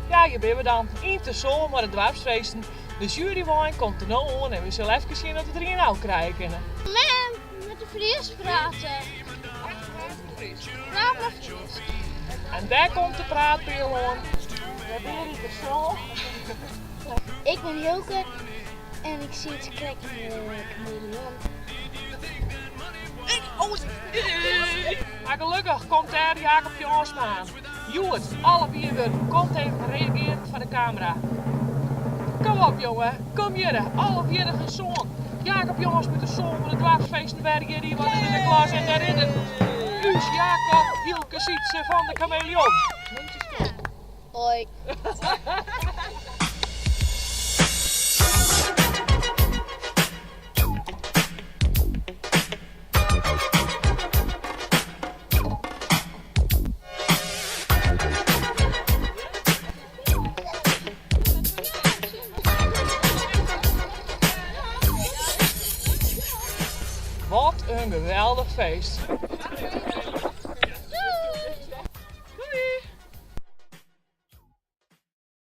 Ja, hjir binne we dan, yn Tersoal mei de doarpsfeesten. De jurywein komt der no oan en we sille efkes sjen oft we der ien ôf krije kinne. Mem, met de Fries prate. Praat mar Frysk. En dêr komt de praatpeal oan. We binne yn Tersoal. Ik bin Hylke en ik siet krekt yn de Kameleon. Mar gelokkich komt dêr Jacob Jansma aan. Hjoed, alle bierwurken, komt even reagearjen foar de kamera. Kom op jonge, kom hjirre, alfjierrige soan. Jacob Jansma út Tersoal fan de doarpsfeesten wer hjir yn wat in de klas en dêr is er. Us Jacob Hylke Sytse fan de Kameleon. Hoi. Wat in geweldich feest.